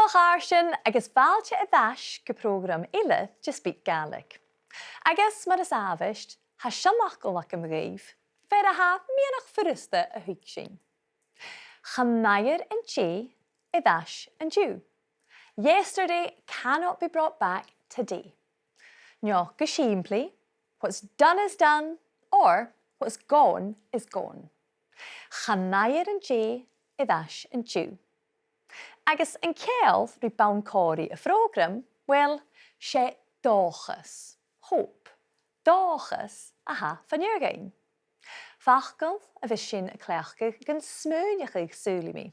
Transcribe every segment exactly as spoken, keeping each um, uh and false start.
Chàirdean agus fàilte air ais gu prògram eile de SpeakGaelic. Agus mar as àbhaist, tha seanfhacal agam dhuibh, fear a tha meadhanach furasta a thuigsinn. Chan fhaighear an tè air ais an-diugh. Yesterday cannot be brought back today. No, gu sìmplidh, what's done is done, or what's gone is gone. Chan fhaighear an tè air ais an-diugh. Agus an ceangal ri bonn còmhraidh a' phrògraim, uill, 's e dòchas, hope, dòchas a tha fon fheur againn. Facal a bhios sinn a' cleachdadh gun smaoineachadh, saoilidh mi,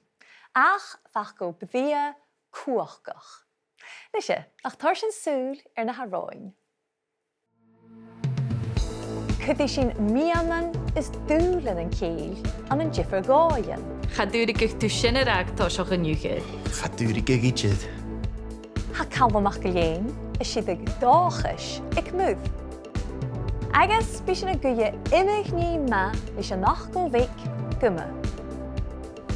ach facal brèagha cumhachdach. Nise, nach toir sinn sùil air na tha romhainn. Cuiridh sinn miannan is dùbhlain an cèill ann an diofar dhòighean. Cha do dh'fhairich thu sin a ràdh an toiseach an-diugh. Cha do dh'fhairich idir. Tha Calum MacIlleathain a' sireadh dòchais aig muir. Agus bidh sinn a' guidhe iomadh nì math leis an fhacal bheag guma.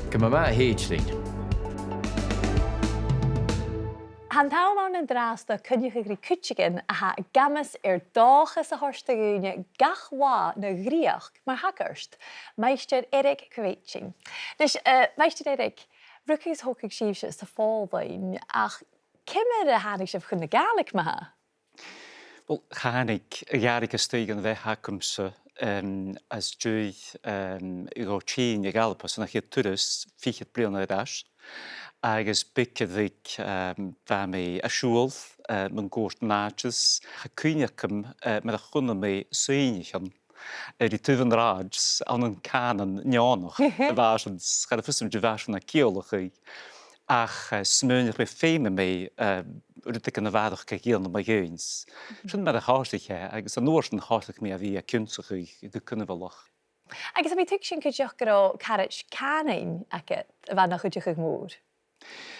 Guma math, a Sheonaidh. Tha an t-àm ann an-dràsta coinneachadh ri cuideigin a tha ag amas air dòchas a thoirt do dhaoine gach latha na dhreuchd mar shagart, Maighstir Eric Kveitching. Nis, eh, Maighstir Eric, rugadh is thogadh sibhse sa Phòlainn, ach ciamar a thàinig sibh chun na Gàidhlig ma-thà? Uill, thàinig a' Ghàidhlig a-staigh dhan bheatha agamsa, em, às dèidh, em, a dhol a thighinn a dh'Alba son a' chiad turas fichead bliadhna air ais. Agus beag air bheag, em, bha mi a' siubhal, eh, mun cuairt an àite, 's tha cuimhne agam, eh, mar a chunnaic mi soidhnichean, eh, ri taobh an rathaid ann an cànan neònach a bha sin, 's cha robh fhios agam dè bha sin a' ciallachadh. Ach, eh, smaoinich mi, feumaidh mi, eh, rudeigin a bharrachd a dhèanamh mu dheidhinn. Sin mar a chòrd e, agus an uair sin chòrd mi a bhith ag ionnsachadh gu cunbhalach. Agus tha mi a' tuigsinn cuideachd gun robh caraid cànain agad a bha na chuideachadh mòr.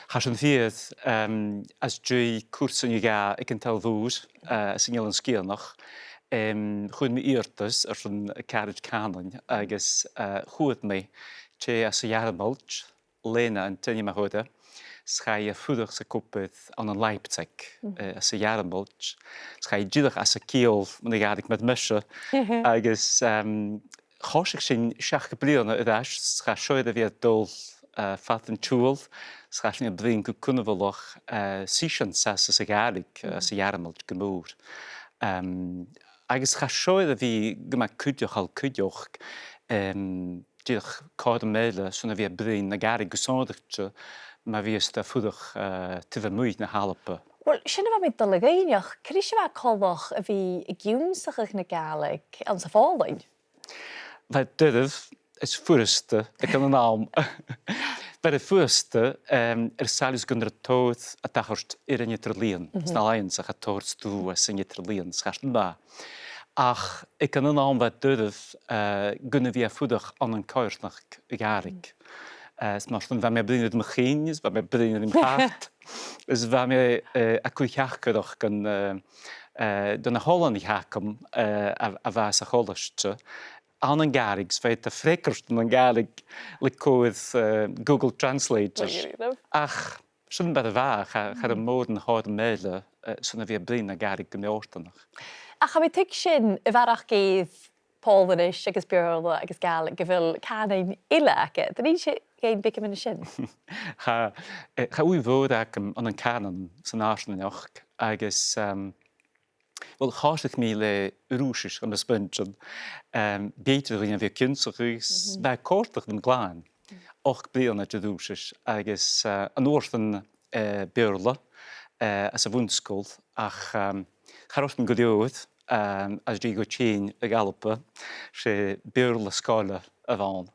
Tha sin fìor, em, às dèidh cùrsa no dhà aig an t-Sabhal Mhòr, eh, san Eilean Sgitheanach, em, chuir mi iarrtas airson caraid cànain agus, eh, fhuair mi tè às a' Ghearmailt, Lena an t-ainm a th' oirre, 's chaidh i a dh'obair sa Cooper ann an Leipzig, eh, às a' Ghearmailt, 's chaidh i dìreach às a ciall mun a' Ghàidhlig mar mise, agus, em, thòisich sinn seachd bliadhna air ais, 's chaidh seo air a bhith a' dol, eh, fad an t-siubhail, 's chaidh sinn a bhruidhinn gu cunbhalach, eh, seisean às, às a' Ghàidhlig, eh, às a' Ghearmailt gu mòr. Em, agus chaidh seo air a bhith gu math cuideachail cuideachd, em, dìreach cothrom eile son a bhith a' bruidhinn na Gàidhlig gu sònraichte ma bhios tu a' fuireach, eh, taobh a-muigh na h-Alba. Uill, sin a bha mi a' dol a dh'fhaighneachd, cò ris a bha e coltach a bhith ag ionnsachadh na Gàidhlig anns a' Phòlainn? Bha e doirbh is furasta aig an aon àm. Bha e furasta, em, air sàillibh 's gun robh tòrr a' tachairt air an eadar-lìon. 'S na làithean-sa cha tòrr stuth às an eadar-lìon, 's chaidh sin math. Ach aig an aon àm bha e doirbh, eh, gun a bhith a' fuireach ann an coimhearsnachd Ghàidhlig. Eh, is mar sin bha mi a' bruidhinn ri mo chinn, is bha mi a' bruidhinn ri mo chat, is bha mi, eh, a' cur theachdaireachd gun, eh, eh, do na h-oileanaich agam, eh, a, a bha sa cholaiste ann an Gàidhlig, 's bha iad a' freagairt ann an Gàidhlig le cobhair, eh, Google Translate. Ach sin mar a bha, cha, cha robh mòran chothrom eile, eh, son a bhith a' bruidhinn na Gàidhlig gu mì-fhortanach. Ach tha mi a' tuigsinn, a bharrachd air Pòlainnis agus Beurla agus Gàidhlig, gu bheil cànain eile agad. An innis thu dhuinn beagan mu dheidhinn sin? Tha, eh, tha ùidh mhòr agam ann an cànan san fharsaingeachd agus, ehm, uill, chòrdadh mi le Rùisis ann an Spàinn, ehm, b' fheudar dhuinn a bhith ag ionnsachadh, bha e a' còrdadh rium glan ochd bliadhna de Rùisis agus, eh, an uair sin, eh, Beurla, eh, anns a' bhun-sgoil, ach, ehm, cha robh sin gu leòr, ehm, às dèidh dhomh tighinn a dh'Alba, 's e Beurla sgoile a bh' ann.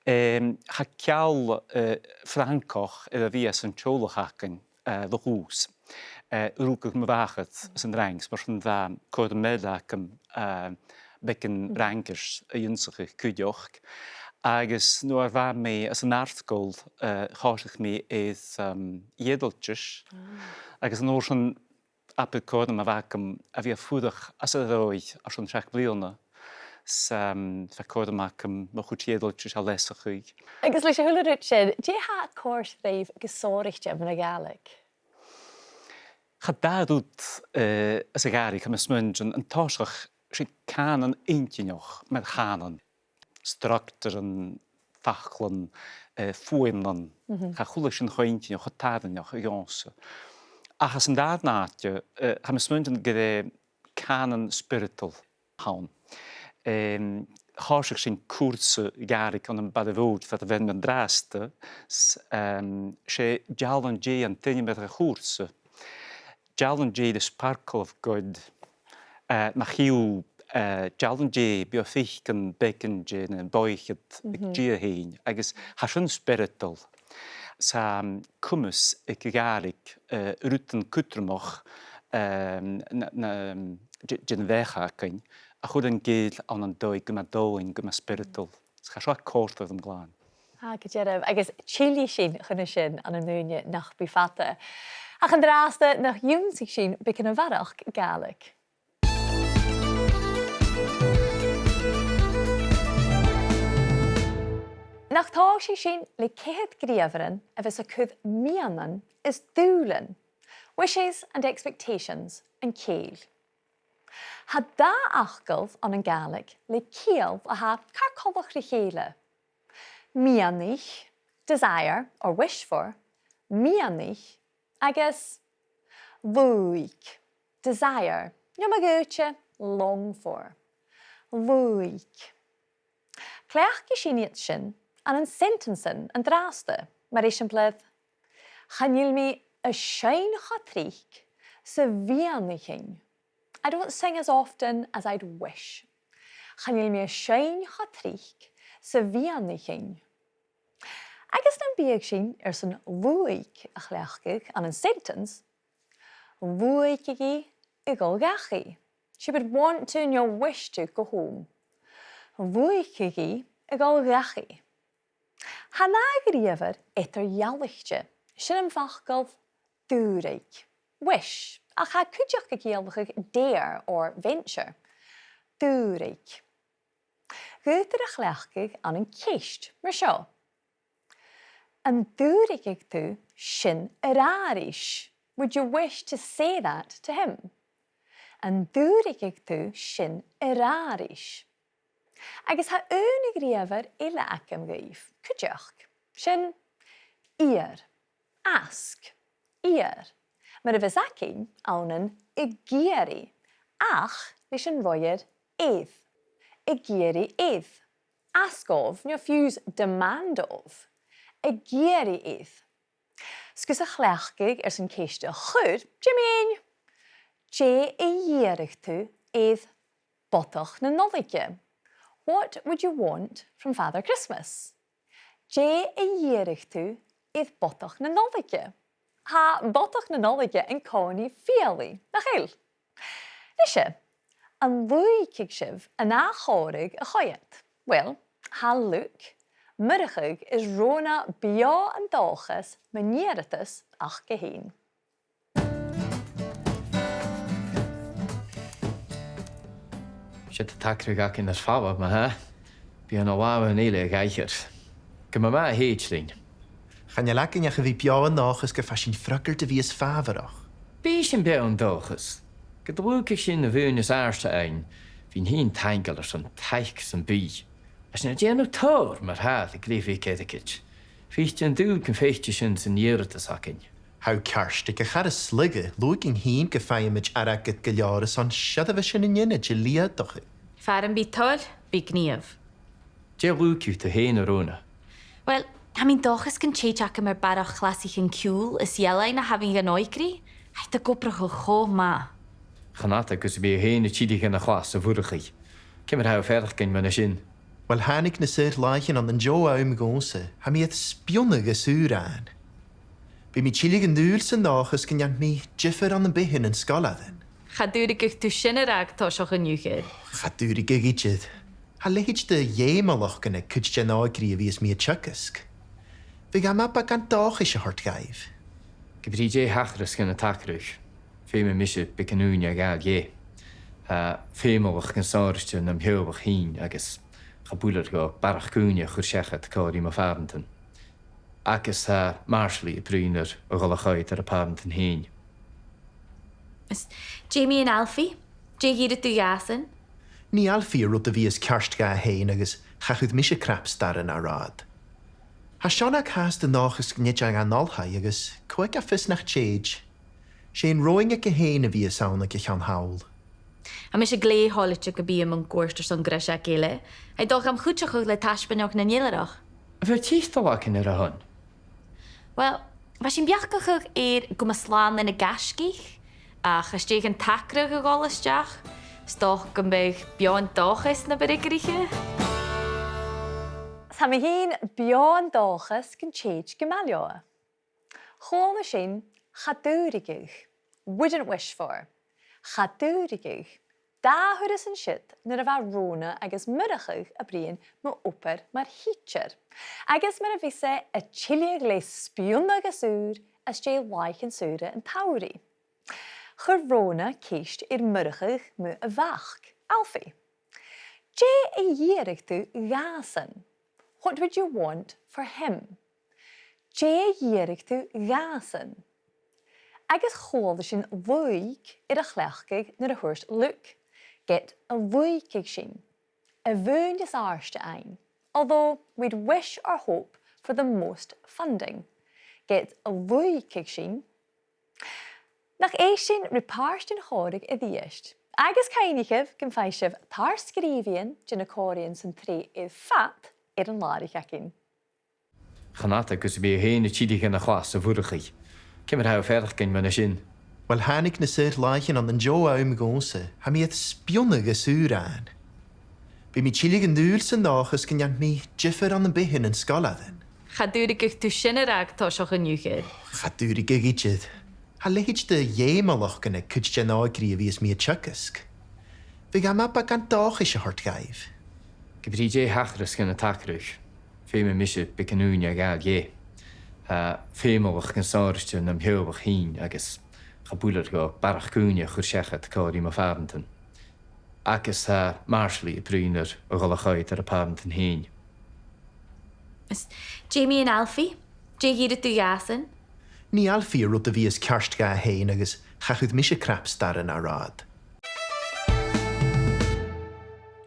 Ehm, tha ceangal, eh, Francach air a bhith san teaghlach againn, eh, bho thùs. Eh, rugadh mo mhàthair san Fhraing, 's mar sin bha cothrom eile agam, eh, beagan Fraingis a dh'ionnsachadh cuideachd. Agus nuair a bha mi san àrd-sgoil, eh, chòrdadh mi air, ehm, Eadailtis. Agus an uair sin, abair cothrom a bh' agam a bhith a' fuireach anns an Ròimh airson seachd bliadhna. 's, um, bha còir agam mo chuid eòlais a leasachadh. Agus leis a h-uile rud sin, dè tha a' còrdadh ribh gu sònraichte mun a' Ghàidhlig? Tha dà rud, eh, às a' Ghàidhlig, tha mi a' smaoineachadh, an toiseach, 's e cànan inntinneach, mar chànan. Structar an fhaclan, eh, fuaimean, tha a h-uile sìon cho inntinneach, cho tarraingeach a dh'ionnsaigh. Ach anns an dàrna àite, eh, tha mi a' smaoineachadh gur e cànan spioradail a th' ann. Em, thòisich sinn cùrsa Gàidhlig ann am Barra Mhòr far a bheil mi an-dràsta, s-, em, 's e Dealbh an Dè an t-ainm air a' chùrsa. Dealbh an Dè, the sparkle of God. Eh, nach eil, eh, dealbh an dè, bidh thu a' faicinn beagan dhen bhoireannach aig Dia fhèin, agus tha sin spioradail. 'S e, um, comas aig a' Ghàidhlig, eh, rudan cudromach, um, na, na, um, de, den bheatha againn, a chur an cèill ann an dòigh gu math doimhne, gu math spioradail. 'S tha seo a' còrdadh rium glan. Ah, gu dearbh, agus tillidh sinn chun a sin ann an ùine nach bi fada. Ach an-dràsta nach ionnsaich sinn beagan a bharrachd Gàidhlig. Nach tòisich sinn le ceithir gnìomharan a bhios a' cur miannan is dùbhlain, wishes and expectations, an cèill. Tha dà fhacal ann an Gàidhlig le ciall a tha car coltach ri chèile. Miannaich, desire or wish for, miannaich, agus luaigh, desire, no ma dh'fhaodte, long for. Luaigh. Cleachdaidh sinn iad sin ann an sentencean an-dràsta, mar eisimpleir, chan eil mi a' seinn cho tric 's a mhiannaichean. I don't sing as often as I'd wish. Chan eil mi a' seinn cho tric 's a mhiannaichean. Agus nam biodh sinn airson luaigh a chleachdadh ann an sentence, luaigeadh i a dhol dhachaigh. She would want to, no wish to, go home. Luaigeadh i a dhol dhachaigh. Tha an dà ghnìomhar eadar-dhealaichte. Sin am facal dùraigeadh, wish, ach tha e cuideachd a' ciallachadh dare or venture. Dùraigeadh. Dh'fhaodar a chleachdadh ann an ceist, mar seo. An dùraigeadh tu sin a ràdh ris? Would you wish to say that to him? An dùraigeadh tu sin a ràdh ris? Agus tha aon ghnìomhair eile agam dhuibh, cuideachd. Sin iarr, ask, iarr. Mar a bhios againn ann an ag iarraidh, ach leis an roimhear air. Ag iarraidh air. Ask of, no fiù 's demand of. Ag iarraidh air. 'S gus a chleachdadh airson ceist a chur, dè mu dheidhinn? Dè a dh'iarradh tu air Bodach na Nollaige? What would you want from Father Christmas? Dè a dh'iarradh tu air Bodach na Nollaige? Tha Bodach na Nollaige an-còmhnaidh fialaidh, nach eil? Nise, an luaidh sibh an ath chòmhradh a choimhead? Uill, tha Luke, Murchadh is Rona beò an dòchas mun iarrtas aca fhèin. 'S e do thagraiche againn air falbh, ma-thà. Bidh an làmh an eile a dh'aithghearr. Gum bi math a thèid leinn. Chan eil againn ach a bhith beò an dòchas gum faigh sinn freagairt a bhios fàbharach. Bidh sinn beò an dòchas. Ged a luaidh sinn na bhuain as àirde ann, bidh sinn taingeil airson taic sam bith. Is na dèanamh tòrr mar-thà le greim aig airgead. Feuch an dùil gum faic sinn sin san iarrtas againn. Tha thu ceart, aig a' char as lugha, luaidh sinn fhìn gum faigheamaid airgead gu leòr airson seirbheisean an aonaid a leudachadh. Far am bi toil, bidh gnìomh. Dè luaidh thu fhèin, a Rona? Uill, tha mi an dòchas gun tèid agam air barrachd chlasaichean ciùil is ealain a thabhann dhan òigridh, tha iad ag obrachadh cho math. Chan fhada gus am bi thu fhèin a' tilleadh dhan a' chlas a Mhurchaidh. Ciamar a tha thu a' faireachdainn mun a sin? Uill, thàinig na saor-làithean ann an deagh àm dhòmhsa, tha mi air spìonadh às ùr ann. Bidh mi a' tilleadh dhan ùir san dòchas gun dèan mi diofar ann am beatha nan sgoilearan. Cha dùraigeadh tu sin a ràdh toiseach an-diugh. Cha dùraigeadh idir. Tha leithid de dh'fheumalachdan aig cuid den òigridh a bhios mi a' teagasg. Bhiodh e math beagan dòchais a thoirt dhaibh. Ge brith dè thachras dhan an tagradh, feumaidh mise beagan ùine a ghabhail dheth. Tha feumalachdan sònraichte nam theaghlach fhìn agus cha b' urrainn dhomh barrachd ùine a chur seachad còmhla ri mo phàrantan. Agus tha Marsaili a' bruidhinn air a dhol a choimhead air a pàrantan fhèin. Is dè mu dheidhinn Alfie? Dè dh'iarradh tu dhàsan? Nì Alfie an rud a bhios ceart dha fhèin agus cha chuir mise cnap staran à rathad. Tha Seonag fhathast an dòchas gun tèid e dhan oilthigh agus cò aig a tha fios nach tèid. 'S e an roghainn aige fhèin a bhios ann aig a' cheann thall. Tha mise glè thoilichte gum bi e mun cuairt airson greiseag eile. Tha e a' dol gam chuideachadh le taisbeanadh nan eilthireach. A bheil tiotal againn air a shon? Uill, bha sinn beachdachadh air gu math slàn leis na gaisgich, ach às dèidh an tagradh a dhol a-steach, 's dòcha gum biodh beò an dòchas na bu fhreagarraiche. 'S tha mi fhìn beò an dòchas gun tèid gu math leotha. Chuala sinn cha dùraigeadh, wouldn't wish for. Cha dùraigeadh. Dà thuras an siud nuair a bha Rona agus Murchadh a' bruidhinn mu obair mar thidsear, agus mar a bhios e a' tilleadh le spionnadh às ùr às dèidh làithean saora an t-samhraidh. Chuir Rona ceist air Murchadh mu a mhac, Alfie. Dè a dh'iarradh tu dhàsan? What would you want for him? Dè a dh'iarradh tu dhàsan? Agus chuala sinn luadh air a chleachdadh nuair a thuirt Luke, ged a luadhadh sinn, a' mhòine as àirde fhaighinn, although we'd wish or hope for the most funding, ged a luadhadh sinn. Nach èist sinn ri pàirt den chòmhradh a-rithist, agus cuimhnichibh gum faigh sibh tar-sgrìobhaidhean de na còmhraidhean san t-sreath air fad air an làraich againn. Chan fhada gus am bi thu fhèin a' tilleadh dhan a' chlas, a Mhurchaidh. Ciamar a tha thu a' faireachdainn mun a sin? Uill, thàinig na saor-làithean ann an deagh àm dhòmhsa. Tha mi air spionnadh às ùr ann. Bidh mi a' tilleadh an t-saoghail san dòchas gun dèan mi diofar ann am beatha nan sgoilearan. Cha dùraigeadh tu sin a ràdh toiseach an-diugh. Cha dùraigeadh idir. Tha leithid de dh'fheumalachdan aig cuid den òigridh a bhios mi a' teagasg. Bhiodh e math beagan dòchais a thoirt dhaibh. Ge brith dè thachras dhan an tagradh, feumaidh mise beagan ùine a ghabhail dheth. Tha feumalachdan sònraichte nam theaghlach fhìn agus cha b' urrainn dhomh barrachd ùine a chur seachad còmhla ri mo phàrantan. Agus tha Marsaili a' bruidhinn air a dhol a choimhead air a pàrantan fhèin. Is dè mu dheidhinn Alfie? Dè dh'iarradh tu dhàsan? Nì Alfie an rud a bhios ceart dha fhèin agus cha chuir mise cnap staran à rathad.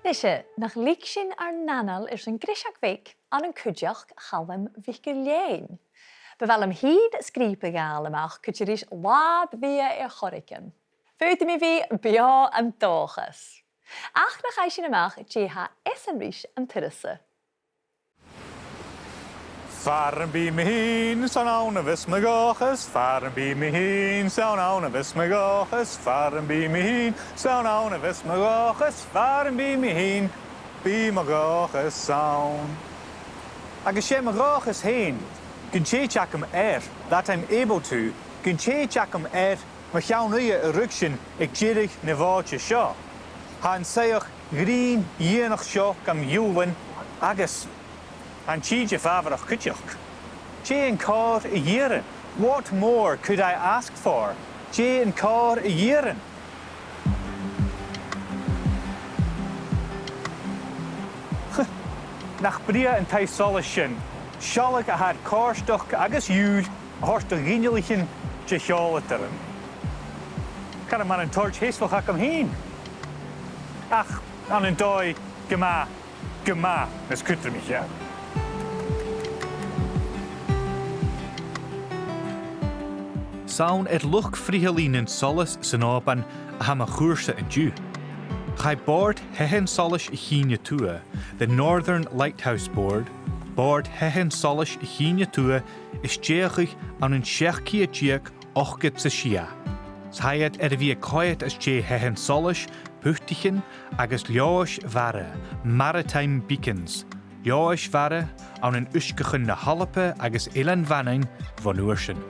Nise, nach leig sinn ar n-anail airson greiseag bheag ann an cuideachd Chaluim MhicIllEathain. Bu mhath leam fhìn sgrìob a ghabhail a-mach cuide ris latha a bhith air choreigin. Faodaidh mi bhith beò an dòchas. Ach nach fhaigh sinn a-mach dè tha esan ris an turas sa. Far am bi mi fhìn, 's ann ann a bhios mo dhòchas, far am bi mi fhìn, 's ann ann a bhios mo dhòchas, far am bi mi fhìn, 's ann ann a bhios mo dhòchas, far am bi mi fhìn, bidh mo dhòchas ann. Agus 's e mo dhòchas fhèin, gun tèid agam air, that I'm able to, gun tèid agam air mo cheann-uidhe a ruigsinn aig deireadh na bhàta seo. Tha an soitheach ghrinn dhìonach seo gam ghiùlain agus tha an tìde fàbharach cuideachd. Dè an còrr a dh'iarrainn? What more could I ask for? Dè an còrr a dh'iarrainn? Nach brèagha an taigh-solais sin, sealladh a tha air comhartachd agus iùil a thoirt do ghinealaichean de sheòladairean. Chan eil mar an toirt sheasmhach agam fhìn. Ach, ann an dòigh, gu math, gu math nas cudromaiche. 'S ann air luchd-frithealaidh nan solas san Òban a tha mo chùrsa an-diugh. Chaidh Bòrd Thaighean Solais a' Chinn a Tuath, the Northern Lighthouse Board, Bòrd Thaighean Solais a' Chinn a Tuath, a stèidheachadh ann an seachd ceud deug ochdad 's a sia. 'S tha iad air a bhith a' coimhead às dèidh thaighean solais, putaichean agus leòthais mhara, maritime beacons, leòthais mhara ann an uisgeachan na h-Alba agus Eilean Mhanainn bhon uair sin.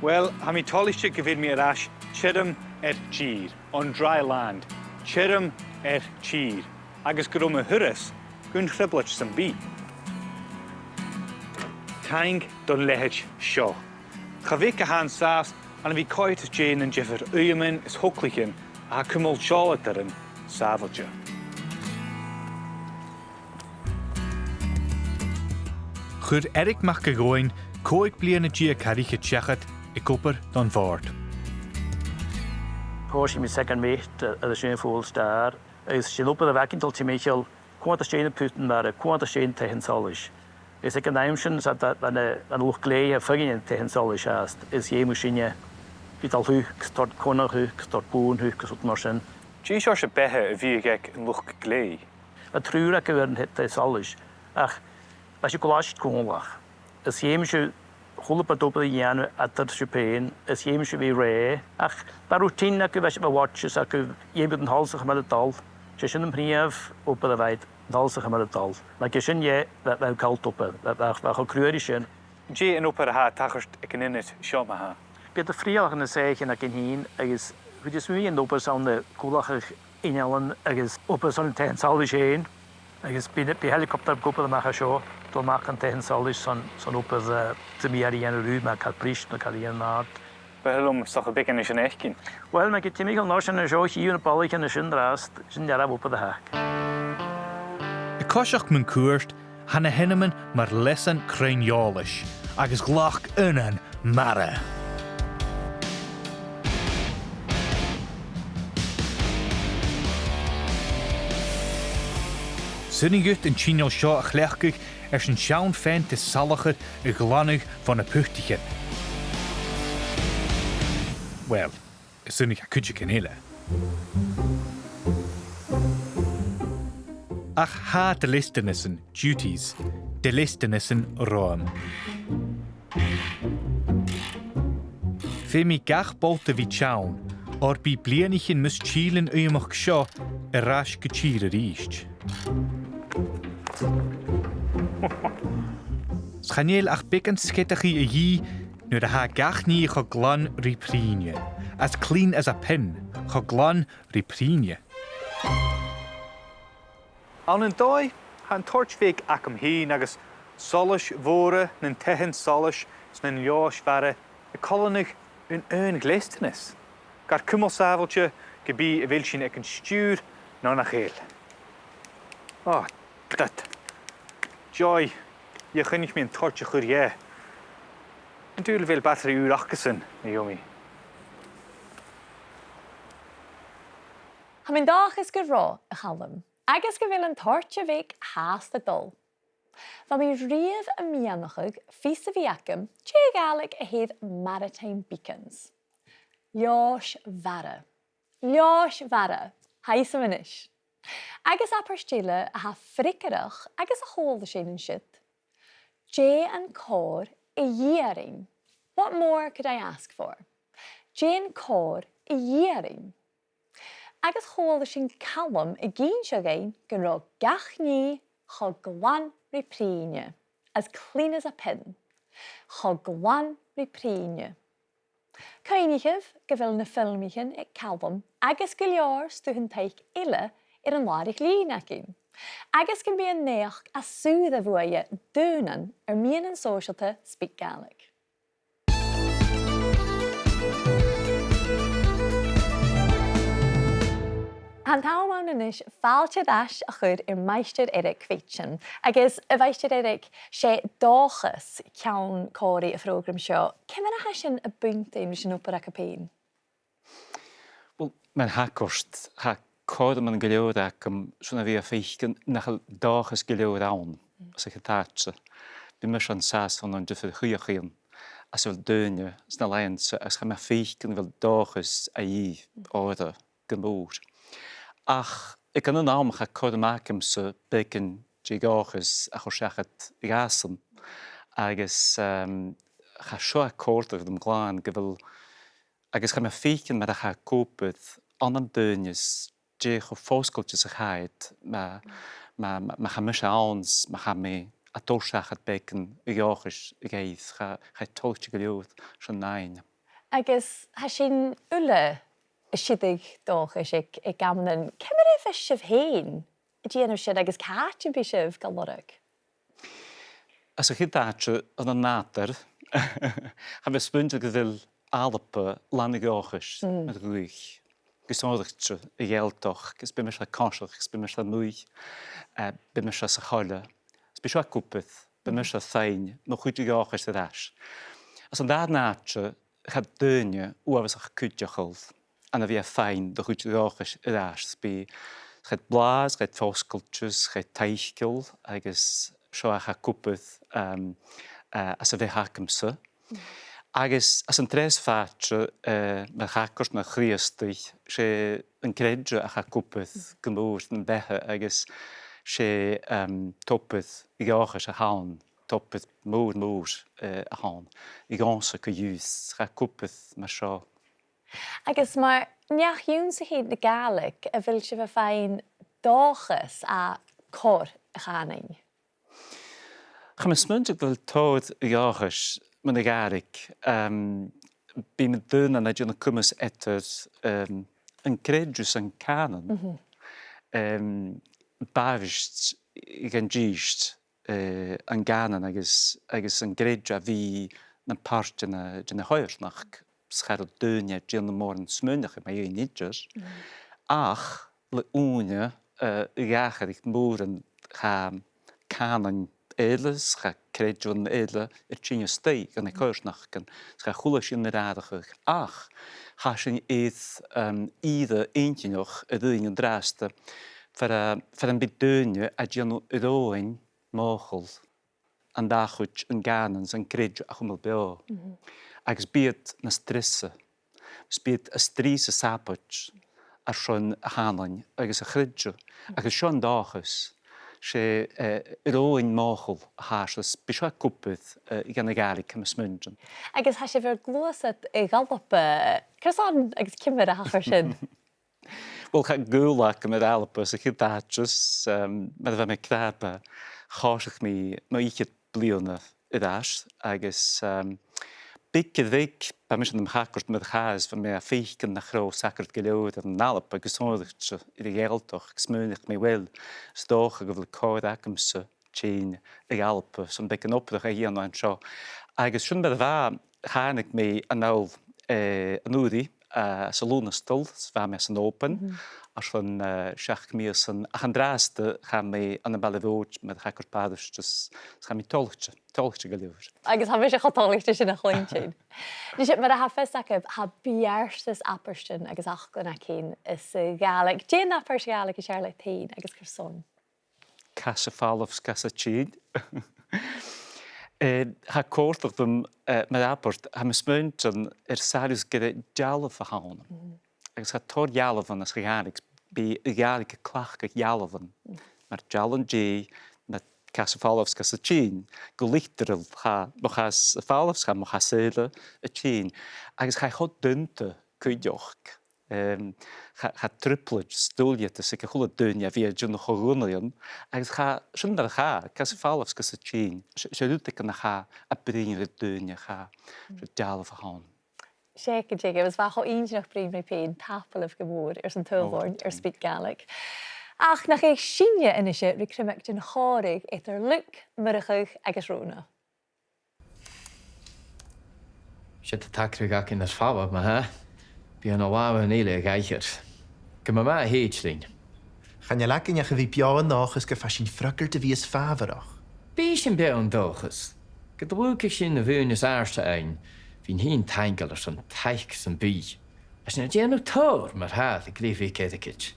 Uill, tha mi toilichte gu bheil mi air ais tioram air tìr, on dry land, tioram air tìr, agus gun robh mo thuras gun trioblaid sam bith. Taing don leithid seo. Cha bhiodh e an sàs ann a bhith coimhead às dèidh nan diofar uidheaman is thogalaichean a tha a' cumail seòladairean sàbhailte. Chuir Eric Mac a' Ghobhainn còig bliadhna deug tha ri thighinn seachad aig obair don bhòrd. Thòisich mi aig an Met, eh, air a sin air Foel Star, agus 's e an obair a bh' againn a' dol timcheall, cò às a tha na putan-mara, cò às a tha an taigh-solais. Is aig an àm sin, 's ann, bha na, bha na luchd-glèidhidh a' faighinn an taigh-solais fhathast, is dh'fheumadh sinne a bhith a' dol thuca, is toirt connadh thuca, is toirt bùrn thuca, is rud mar sin. Dè seòrsa beatha a bhiodh aig an luchd-glèidhidh? Bha triùir aca air an t-, taigh-solais, ach bha sibh gu làidir còmhla. Is dh'fheumadh sibh a h-uile bit obair a dhèanamh eadar sibh fhèin, is dh'fheumadh sibh a bhith rèidh, ach bha routine aca, bha sibh, bha watches aca, dh'fheumadh iad an t-solas a chumail a' dol. 'S e sin am prìomh obair a bh' aca, an t-solas a chumail a' dol. Mar gu bheil sin dheth, bha, bha call obair, bha, bha, bha e cho cruaidh ri sin. Dè an obair a tha a' tachairt aig an ionad seo ma-thà? Bidh iad a' frithealadh nan soithichean againn fhìn, agus bidh sinn a' dèanamh obair son na cùlachaidh innealan agus obair son an taigh-solais fhèin, agus bidh, bidh helicopter ag obair a-mach à seo, dol a-mach chun taigh-solais son, son obair, eh, sam bith a dhèanamh riutha, mar car briste no car a dhèanamh an-àird. B' fheàrr leam 's dòcha beagan a-nis fhaicinn. Uill, ma tha timcheall an uair sin an seo, chì thu na balaich an sin an-dràsta, sin an dearbh obair a th' aca. A' coiseachd mun cuairt, tha na h-ainmean mar leasan cruinn-eòlais agus ghlac aonan mara. 'S urrainn dhut an t-inneal seo a chleachdadh airson seann pheant is salchar a ghlanadh bho na putaichean. Uill, is urrainn dha cuideigin eile. Ach tha dleastanasan, duties, dleastanasan romham. Feumaidh gach bolt a bhith teann, oir bidh bliadhnaichean mus till an uidheamachd seo air ais gu tìr a-rithist. 'S chan eil ach beagan sgeadachaidh a dhìth nuair a tha gach nì cho glan ri prìne, as clean as a pin, cho glan ri prìne. Ann an dòigh, tha an toirt bheag agam fhìn agus solais mhòra nan taighean-solais is nan leòdhais-mhara a' coileanadh aon, aon dhleastanas. Gar cumail sàbhailte ge bith a bheil sinn aig an stiùir no nach eil. Ò, dad. Joy, dh'fheuch mi an toirt a chur dheth. An dùil a bheil bataraidh ùr acasan, a Yumi? Tha mi an dòchas gu robh, a Chaluim, agus gu bheil an toirt bheag fhathast a' dol. Bha mi riamh a' miannachadh fios a bhith agam dè a' Ghàidhlig a th' air maritime beacons. Leòdhais-mhara. Leòdhais-mhara. Tha fhios agam a-nis. Agus abairt eile a tha freagarrach agus a chuala sinn an siud. Dè an còrr a dh'iarrainn? What more could I ask for? Dè an còrr a dh'iarrainn? Agus chuala sinn Calum ag innse dhuinn gun robh gach nì cho glan ri prìne, as clean as a pin. Cho glan ri prìne. Cuimhnichibh gu bheil na filmichean aig Calum agus gu leòr stuthan taic eile air an làraich-lìn againn, agus gum bi an naidheachd as saoire bhuaithe daonnan air meadhanan sòisealta SpeakGaelic. Tha an t-àm ann a-nis fàilte air ais a chur air Maighstir Eric Creighton. Agus, a Mhaighstir Eric, 's e dòchas ceann còmhraidh a' phrògraim seo. Ciamar a tha sin a' buntainn ris an obair agad fhèin? Uill, mar a thachras, tha cothroman gu leòr agam son a bhith a' faicinn nach eil dòchas gu leòr ann, às a' chiad àite. Bidh mise an sàs ann an diofar shuidheachaidhean, às a bheil daoine sna làithean-sa, agus tha mi a' faicinn gu bheil dòchas a dhìth orra gu mòr. Ach aig an aon àm, tha cothrom agamsa beagan de dhòchas a chur seachad dhàsan, agus, ehm, tha seo a' còrdadh rium glan gu bheil, agus tha mi a' faicinn mar a tha e ag obair ann an daoine, 's dè cho fosgailte 's a tha iad, ma, ma, ma, ma tha mise ann, 's ma tha mi a' toirt seachad beagan dhòchais dhaibh, tha, tha e toilichte gu leòr sin fhaighinn. Agus tha sinn uile a' sireadh dòchais aig, aig amannan. Ciamar a bhios sibh fhèin a' dèanamh sin agus càit am bi sibh ga lorg? Às a' chiad àite, ann an nàdar, Tha mi a' smaoineachadh gu bheil Alba làn de dhòchais mar dhuine, gu sònraichte a' Ghàidhealtachd, agus bidh mise a' coiseachd, agus bidh mise a' mùch, eh, bidh mise sa choille, is bidh seo ag obair, bidh mise a' faighinn mo chuid dhòchais air ais. Anns an dàrna àite, tha daoine uabhasach cuideachail ann a bhith a' faighinn do chuid dhòchais air ais. Bidh, tha iad blàth, tha iad fosgailte, tha iad taiceil, agus seo a tha ag obair, um, eh, às a' bheatha agamsa. Agus anns an treas àite, eh, mar shagart, mar Chrìosdaidh, 's e an creideamh a tha ag obair gu mòr nam bheatha, agus 's e, um, tobar dhòchais a th' ann, tobar mòr, mòr, eh, a th' ann, dhòmhsa co-dhiù, tha e ag obair mar seo. Agus mar neach-ionnsachaidh na Gàidhlig, a bheil sibh a' faighinn dòchas à cor a' chànain? Tha mi a' smaoineachadh gu bheil tòrr dhòchais mun a' Ghàidhlig. Em, bidh na daoine a' dèanamh coimeas eadar, em, an creideamh 's an cànan. Em, b' àbhaist dhan dithis, eh, an cànan agus, agus an creideamh a bhith na pàirt den, den a' choimhearsnachd, 's cha robh daoine a' dèanamh mòran smaoineachaidh mu dheidhinn idir. Ach le ùine, eh, dh'atharraich mòran, tha cànain eile, tha creideamhan eile a' tighinn a-steach dhan a' choimhearsnachd, tha a h-uile sìon air atharrachadh. Ach tha sinn air, em, ìre inntinneach a ruighinn an-dràsta, far a, far am bi daoine a' dèanamh roghainn mhòchail an dà chuid, an cànan 's an creideamh, a chumail beò. Agus bidh iad nas treasa, 's bidh iad a' strì 's a' sabaid airson a' chànain agus a' chreideimh. Agus seo an dòchas, 's e, eh, roghainn mhòchail a tha seo, 's bidh seo ag obair, eh, dhan a' Ghàidhlig, tha mi a' smaoineachadh. Agus tha sibh air gluasad a dh'Alba, carson agus ciamar a thachair sin? Uill, cha do ghabh e gu math gu Alba sa chiad àite, em, mar a bha mi ag ràdh, eh, choisich mi mu fhichead bliadhna air ais, agus, em, beag air bheag, bha mise nam shagart mar-thà, is bha mi a' faicinn nach robh sagart gu leòr air an Alba, gu sònraichte air a' Ghàidhealtachd, agus smaoinich mi, uill, 's dòcha gu bheil còir agamsa tighinn a dh'Alba, 's am beagan obrach a dhèanamh an seo. Agus sin mar a bha, thàinig mi a-null, eh, an-uiridh, eh, anns an Lùnastal, 's bha mi san Òban, airson, eh, seachd mìosan, ach an-dràsta, tha mi ann am baile mhòr, mar a chanas iad, 's tha mi toilichte, toilichte gu leòr. Agus tha mise cho toilichte sin a chluinntinn. Nise, mar a tha fios agaibh, tha beartas abairtean agus fhaclan againn sa Ghàidhlig. Dè an abairt Ghàidhlig as fheàrr leat fhèin agus carson? Cas a' falbh 's cas a' tighinn. Eh, tha e a' còrdadh rium, eh, mar abairt, tha mi a' smaoineachadh air sàillibh gur e dealbh a th' ann. Agus tha tòrr dhealbhan anns a' Ghàidhlig, bidh a' Ghàidhlig a' cleachdadh dealbhan. Mar dealan-dè, mar cas a' falbh 's cas a' tighinn. Gu literal, tha mo chas a' falbh 's tha mo chas eile a' tighinn. Agus tha e cho daonta cuideachd. Em, cha, cha trioblaid 's duilgheadasan aig a h-uile duine a bhith a' dèanamh cho-dhùnaidhean, agus tha, sin mar a tha, cas a' falbh 's cas a' tighinn, 's e, 's e rud aig an a tha a' bruidhinn ri daoine, tha, 's e dealbh a th' ann. 'S e, gu dearbh, agus bha e cho inntinneach bruidhinn ribh fhèin, tapadh leibh gu mòr airson tadhal oirnn air SpeakGaelic. Ach nach fhaic sinne a-nise ri criomaig den chòmhradh eadar Luke, Murchadh agus Rona. Siud an t-acrach againn air falbh, ma-thà. Bidh an làmh an eile a dh'aithghearr. Gu math math a thèid rinn. Chan eil againn ach a bhith beò an dòchas gum faigh sinn freagairt a bhios fàbharach. Bidh sinn beò an dòchas. Gun do lùgfaidh sinn na bhuain as àirde ann, bhithinn fhìn taingeil airson taic sam bith. Is na dèanamh tòrr mar-thà le gnìomh airgid.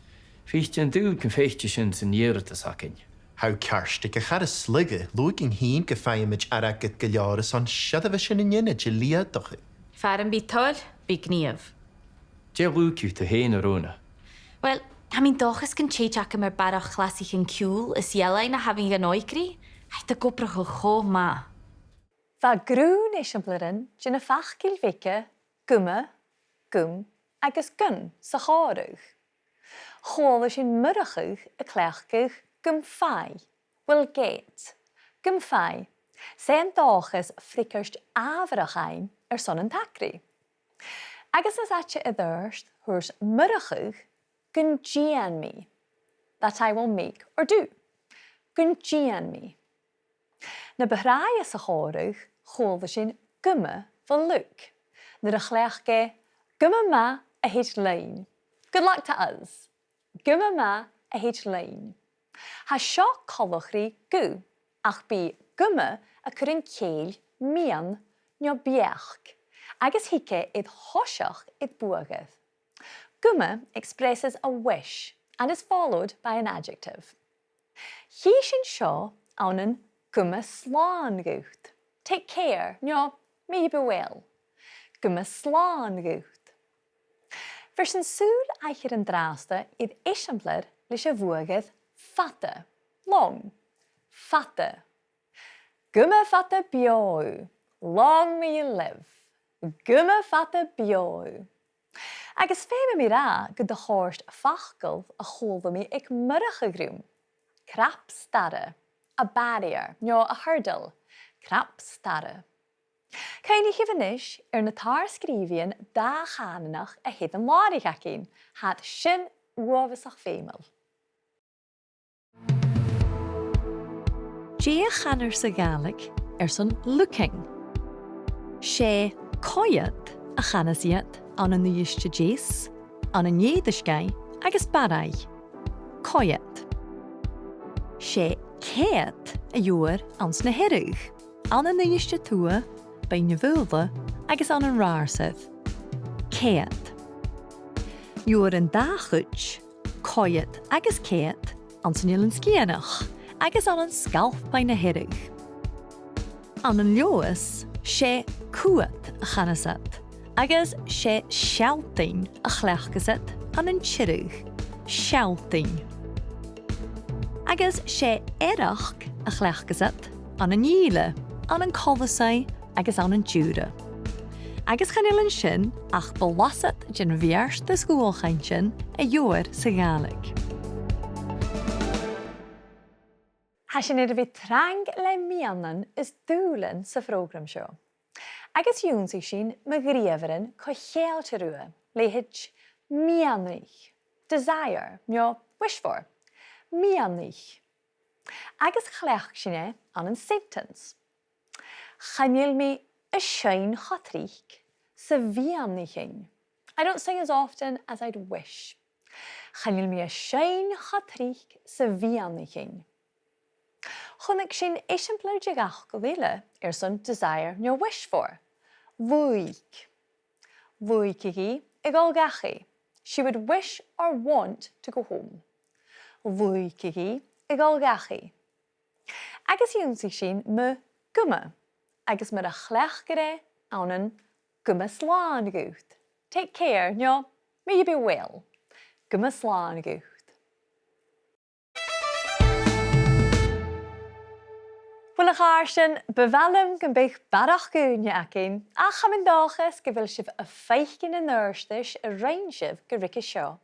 Feuch an dùil gum faic sinn sin san iarrtas againn. Tha thu ceart, aig a' char as lugha, luaiginn fhìn gum faigheamaid airgead gu leòr airson seirbheisean an aonaid a leudachadh. Far am bi toil, bidh gnìomh. Dè a lùgfaidh tu fhèin, a Rona? Uill, tha mi an dòchas gun tèid agam air barrachd chlasaichean ciùil is ealain a thabhann dhan òigridh, tha iad ag obrachadh cho math. Bha grunn eisimpleirean de na faclan bheaga guma, gum agus gun sa chòmhradh. Chuala sinn Murchadh a' cleachdadh gum faigh, will get, gum faigh, 's e an dòchas freagairt fhàbharach fhaighinn airson an t-acraidh. Agus nas fhaide air adhart, thuirt Murchadh gun dèan mi, that I will make or do. Gun dèan mi. Na bu thràithe sa chòmhradh, chuala sinn Guma bho Luke nuair a chleachd e Guma math, a H. Lyne. Good luck to us. Guma math, a H. Lyne. Tha seo coltach ri gu, ach bidh guma a' cur an cèill miann no beachd, agus thig e air thoiseach air buadhair. Guma expresses a wish and is followed by an adjective. Chì sinn seo ann an guma slàn dhut. Take care, no may you be well. Guma slàn dhut. Bheir sinn sùil aithghearr an-dràsta air eisimpleir leis a' bhuadhair fada, long, fada. Guma fada beò thu, long may you live. Guma fada beò thu. Agus feumaidh mi ràdh gun do chòrd facal a chuala mi aig Murchadh rium. Crap-starra, a barrier, no a hurdle. Crap-starra. Cuimhnichibh a-nis air na tar-sgrìobhaidhean dà-chànanach a th' air an làraich againn, tha iad sin uabhasach feumail. Dè a chanar sa Ghàidhlig airson looking? 'S e coimhead a chanas iad ann an Uibhist a Deas, ann an Èirisgeigh agus Barraigh. Coimhead. 'S e coimhead a gheibhear anns na Hearadh, ann an Uibhist a Tuath, Beinn na Faoghla agus ann an Ratharsair. Coimhead. Gheibhear an dà chuid, coimhead agus coimhead, anns an Eilean Sgitheanach agus ann an Sgalpaigh na Hearadh. Ann an Leòdhas, 's e cuat a chanas iad, agus 's e sealltainn a chleachdas iad ann an Tiriodh. Sealltainn. Agus 's e earrach a chleachdas iad ann an Ìle, ann an Colasaidh agus ann an Diùra. Agus chan eil an sin ach blasad den bheartas dhualchainntean a gheibhear sa Ghàidhlig. Tha sinn air a bhith trang le miannan is dùbhlain sa phrògram seo. Agus dh'ionnsaich sinn mu ghnìomhairean co-cheangailte riutha, leithid miannaich, desire, no wish for. Miannaich. Agus chleachd sinn e ann an sentence. Chan eil mi a' seinn cho tric 's a mhiannaichean. I don't sing as often as I'd wish. Chan eil mi a' seinn cho tric 's a mhiannaichean. Chunnaic sinn eisimpleir de dh'fhacal eile airson desire no wish for. Luaidh. Luaidheadh i a dhol dhachaigh. She would wish or want to go home. Luaidheadh i a dhol dhachaigh. Agus dh'ionnsaich sinn mu guma, agus mar a chleachdar e ann an guma slàn dhut. Take care, no may you be well. Guma slàn dhut. Uill, a chàirdean, bu mhath leam gum biodh barrachd ùine againn, ach tha mi an dòchas gu bheil sibh a' faicinn an adhartais a rinn sibh gu ruige seo.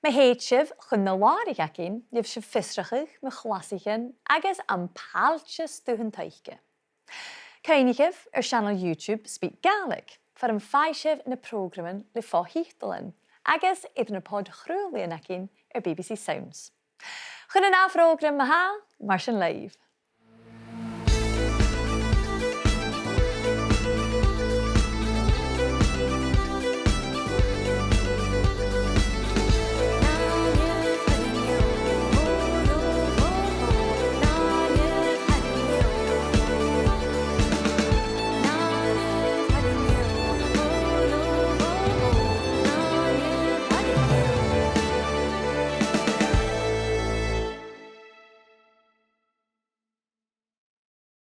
Ma thèid sibh chun na làraich againn, gheibh sibh fiosrachadh mu chlasaichean agus am pailteas dubh an t-soithigh. Cuimhnichibh air seanail YouTube SpeakGaelic, far am faigh sibh na prògraman le fo-thiotalan, agus air na pod-chraolaidhean againn air B B C Sounds. Chun an ath phrògram ma-thà, mar sin leibh.